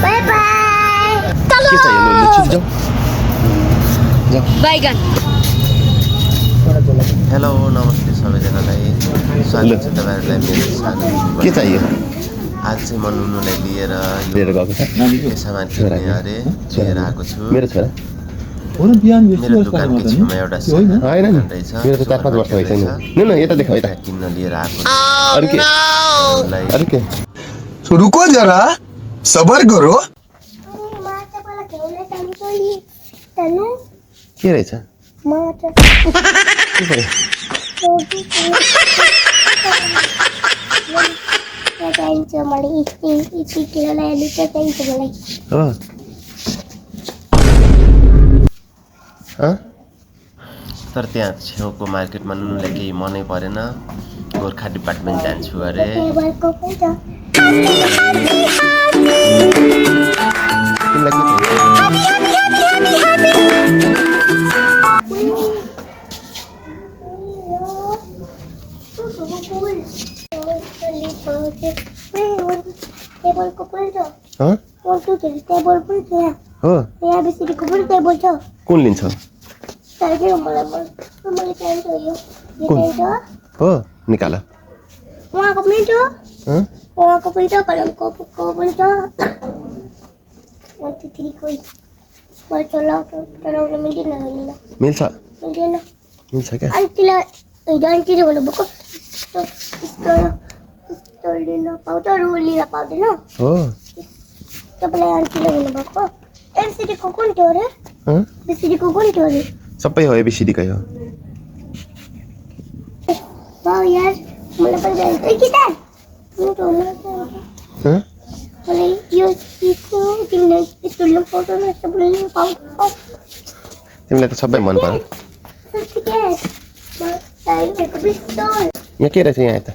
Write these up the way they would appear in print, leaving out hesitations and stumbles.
Bye bye. के चाहिए लो छिप जाओ जाओ बैगन। हेलो नमस्ते सबैजनालाई स्वागत छ तपाईहरुलाई मेरो सानो के चाहियो आज चाहिँ म नुनुलाई लिएर लिएर गएको छ यो सामान किन्ने अरे लिएर आएको छु मेरो छोरा मेरो दोकानकै छेउमा एउटा होइन नि रहेछ मेरो त 4-5 वर्ष भइसक्यो नि न यता देखाउ यता किन्न लिएर आएको अरु के अरु के रुको जरा सबर करो के रहेछ के परे चाहिन्छ मलाई यति किलोलाई आलु चाहिन्छ मलाई हो तर त्यहाँ छेउको मार्केटमा नुनुलाई केही मनै परेन गोर्खा डिपार्टमेन्ट जान्छु अरे टेबलको पनि छ तिमीलाई के टेबलको पनि छ ह टेबल पनि छ हो यहाँ बिस्कुटको पनि टेबल छ कुन लिन्छ चाहियो मलाई चाहिन्छ यो चाहिन्छ हो निकाल उहाँको पनि छ ह उहाँको पनि छ कलमको पनि छ 1 2 3 कोही मलाई चलाउन मिल्दैन मिल्छ मिल्दैन मिल्छ क्या आन्टीलाई आन्टीले भन्नुभएको यस्तो लिन पाउँछ रु लिन पाउँदैन हो तपाईँलाई आन्टीले भन्नुभएको एमसिडीको कुन थियो अरे ह बिसिडीको कुन थियो अरे सबै हो एबीसीडी कै हो यार मलाई पनि चाहिन्छ किताब ह मलाई यो तिमीले यस्तो लिन पाउँदैन यस्तो लिन पाउँछ तिमीलाई त सबै मन पर्यो यहाँ के रहेछ यहाँ यता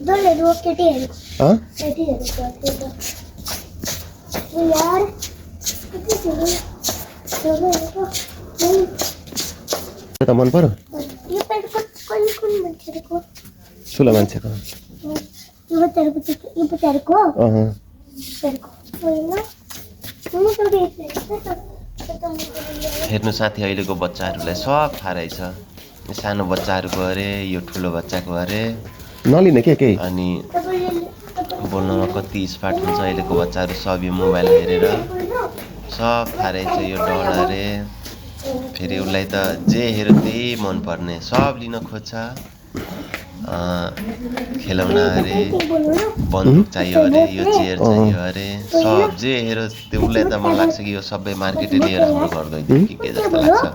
डलहरू केटीहरू ह यार त मन पर्यो यो पेटको कुन मान्छेको ठुलो मान्छेको यो बच्चाहरूको अह हेर्नु साथी अहिलेको बच्चाहरूलाई सब थाहा रहेछ यो सानो बच्चाहरूको अरे यो ठुलो बच्चाको अरे नलिने के केही अनि बोल्नमा कति स्मार्ट हुन्छ अहिलेको बच्चाहरू सब यो मोबाइल हेरेर सब थाहा रहेछ यो डर अरे फेरि उसलाई त जे हेऱ्यो त्यही मनपर्ने सब लिन खोज्छ खेलौना अरे बन्दुक चाहियो अरे यो चेयर चाहियो अरे सब जे हेऱ्यो त्यो उसलाई त मलाई लाग्छ कि यो सबै मार्केटै लिएर हाम्रो घर गइदियो के जस्तो लाग्छ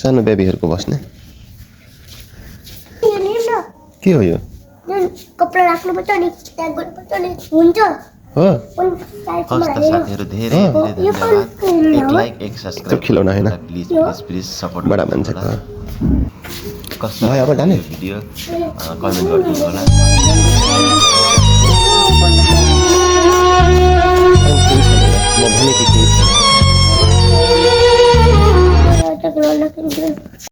सानो बेबीहरूको बस्ने के हो यो कपडा राख्नुपर्छ नि ट्याग गर्नुपर्छ नि हुन्छ हो हस् त साथीहरू धेरै धेरै धन्यवाद एक लाइक एक सब्स्क्राइब खिलौना हैन प्लिज प्लिज सपोर्ट बडा मान्छेको कस्तो भाइ अब जाने भिडियो कमेन्ट गरिदिनु होला म भने के